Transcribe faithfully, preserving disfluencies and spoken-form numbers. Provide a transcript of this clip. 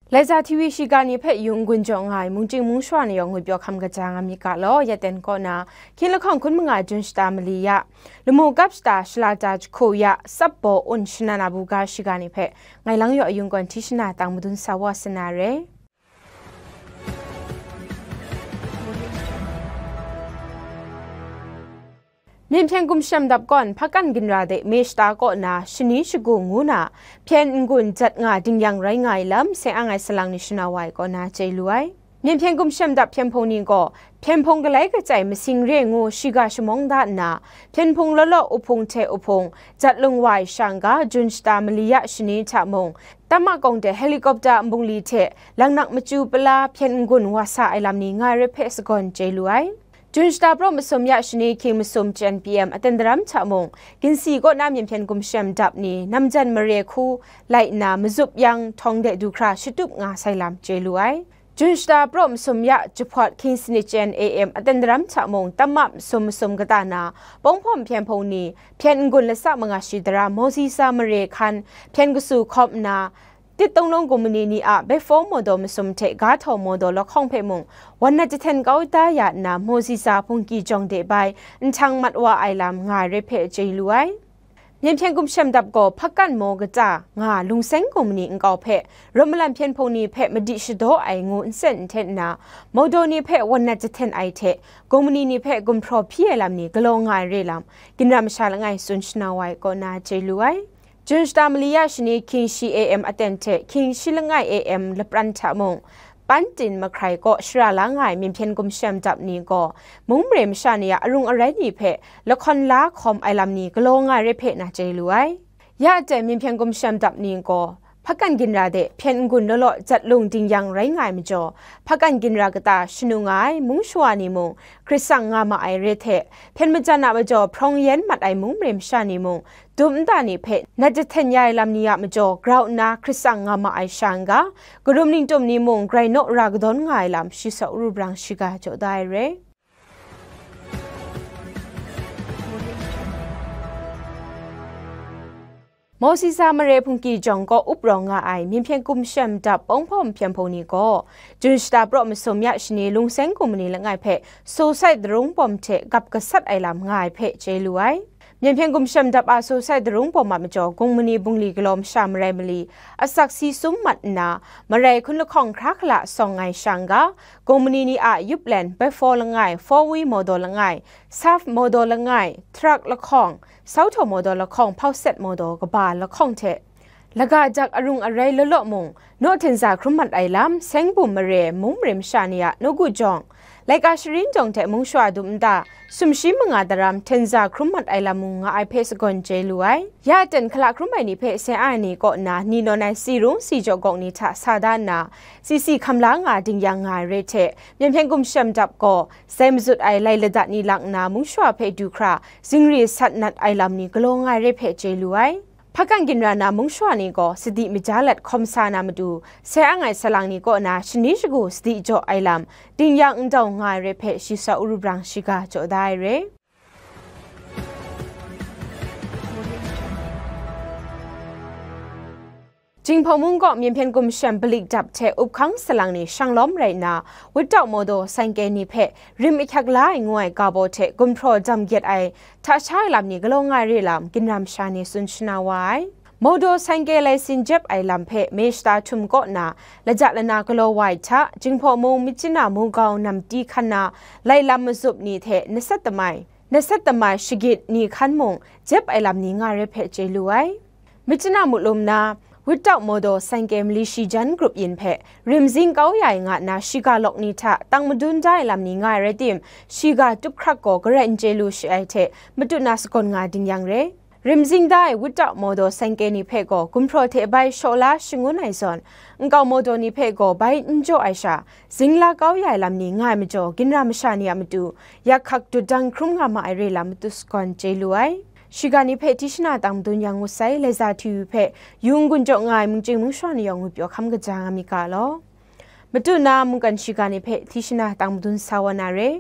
Laiza T V shiga ni hpe yung n-gun jaw nga ai mungchying mungshawa ni yawng ngwi pyaw hkam kaja nga myit ga law, ya ten kaw na, hkying lahkawng hkun manga Jun shata mali ya, lamu kap shata shala ta jahku ya, sap baw un shanan a buga shiga ni hpe, ngai lang yaw a yung gawn hti shana tang madun sa wa sa na re. Myen hpyen gumshem dap gawn hpakan ginra de May shata kaw na shani shagu ngu na hpyen n-gun jat nga dingyang rai nga ai lam seng ang ai salang ni shanau wa ai kaw na chye lu ai. Myen hpyen gumshem dap hpyen hpung ni gaw hpyen hpung galai kachyai masing re ngu shiga shamawng da nna, hpyen hpung law law uhpung hte uhpung jat lung wa ai sha n-ga, Jun shata mali ya shani hta mung, tam makawng de helicopter nbungli hte langnak machyu pala hpyen n-gun wa sa ai lam ni nga ai rai hpe sagawn chye lu ai. Jun shata praw masum ya shani hkying masum chyen P M aten daram hta mung, ginsi kaw na myen hpyen gumshem dap ni namjan mare hku lai nna mazup yang htawng de du hkra shatup nga sai lam chye lu ai. Jun shata praw masum ya jahpawt hkying sanit chyen A M aten daram hta mung, tam masum masum kata na, pawng hpawm hpyen hpung ni hpyen n-gun lasa manga shi daram Mawsisa mare hkan hpyen kasu hkawm nna, Tit Tung Lung Gumani ni a Before Mawdaw masum hte Ga Htaw Mawdaw lahkawng hpe mung, wan nat jahten kau da ya nna, Mawsisa Hpungki jawng de bai nhtang mat wa ai lam nga ai rai hpe chye lu ai. Myen hpyen gumshem dap gaw hpakan maw kata nga Lungseng Gumani nkau hpe rawt malam hpyen hpung ni hpe madi shadaw ai ngu nsen nhten nna, Mawdaw ni hpe wan nat jahten ai hte, Gumani ni hpe gumhpraw hpyi ai lam ni galaw nga ai re lam, ginra masha langai tsun shanau ai kaw na chye lu ai. Jun shata mali ya shani hkying shi A M aten hte hkying shi langai A M lapran hta mung, Pantin mahkrai kaw shara la nga ai myen hpyen gumshem dap ni gaw, mung mare masha ni a arung arai ni hpe lahkawn la hkawm ai lam ni galaw nga ai rai hpe na chye lu ai. Ya aten myen hpyen gumshem dap ni gaw, hpakan ginra de hpyen n-gun law law jat lung dingyang rai nga ai majaw, hpakan ginra kata shanu nga ai mung shawa ni mung, hkrit tsang nga ma ai re hte, hpyen majan a majaw hprawng yen mat ai mung mare masha ni mung, dum nta ni hpe nat jahten ya ai lam ni a majaw grau nna hkrit tsang nga ma ai sha n-ga, karum ningtum ni mung grai naw ra kadawn nga ai lam shi saw ru brang shiga jaw da ai re. Mawsisa mare Hpungki jawng kaw up rawng nga ai myen hpyen gumshem dap pawng hpawm hpyen hpung ni gaw, Jun shata praw masum ya shani Lungseng Gumani langai hpe Sosai Darung Bawm hte gap gasat ai lam nga ai hpe chye lu ai. Myen hpyen gumshem dap a Sosai Darung Bawm a majaw Gumani bungli galaw masha marai mali, asak si sum mat nna, marai hkun lahkawng hkra hkala sawng ai sha n-ga, Gumani ni a yup len Before langai, Four Wheel Mawdaw langai, Surf Mawdaw langai, Truck lahkawng, Sauhtaw Mawdaw lahkawng, Hpauset Mawdaw kaba lahkawng hte, laga jak arung arai law law mung, naw htenza hkrum mat ai lam, Sengbum mare, mung mare masha ni a nawku jawng, laika sharin jawng hte mung shawa dum nta, sumshi manga daram htenza hkrum mat ai lam mung nga ai hpe sagawn chye lu ai. Ya aten hkala hkrum ai ni hpe seng ai ni kaw nna ni nawn ai si rung si jaw gawk ni hta sa da nna, si si hkam la nga dingyang nga ai re hte, myen hpyen gumshem dap gaw, sai mazut ai lai ladat ni lak nna mung shawa hpe du hkra, zingri sat nat ai lam ni galaw nga ai re hpe chye lu ai. Hpakan ginra na mung shawa ni gaw sadi maja lat hkawm sa na matu, sai ang ai salang ni kaw na shani shagu sadi jaw ai lam, dingyang n dau nga ai re hpe shi sa uru brang shiga jaw da ai re. Jinghpaw mung kaw myen hpyen gumshem balik dap hte up hkang salang ni shang lawm rai nna, wutau mawdaw sangke ni hpe rim ahkyak la ai ngu ai ga baw hte gumhpraw dam gyet ai hta sha ai lam ni galaw nga ai re lam, ginra masha ni tsun shana wa ai. Mawdaw sangke laisin jep ai lam hpe May shata htum kaw na laja lana galaw wa ai hta, Jinghpaw mung Myitkyina Mugau Namti hkan na lai lam mazup ni hte nasat tamai, nasat tamai shagit ni hkan mung jep ai lam ni nga ai re hpe chye lu ai. Myitkyina mulum na, wutau mawdaw sangke mali shi jan grup yin hpe rimzing kau ya ai nga nna shiga lawk ni hta tang madun da ai lam ni nga ai rai tim, shiga tup hkrak gaw garai n chye lu shi ai hte matu na sagawn nga ding yang re. Rimzing da ai wutau mawdaw sangke ni hpe gaw gumhpraw hte bai shaw la shangun ai zawn, nkau mawdaw ni hpe gaw bai n jaw ai sha, zing la kau ya ai lam ni nga ai majaw, ginra masha ni a matu yak hkak dut dang hkrum nga ma ai re lam matu sagawn chye lu ai. Shiga ni hpe tishana tang madun yang ngut sai, Laiza T V hpe yung gun jaw nga ai mungchying mungshaw ni yawng ngwi pyaw hkam kaja nga mi ga law. Matu na mungkan shiga ni hpe tishana tang madun sa wa na re.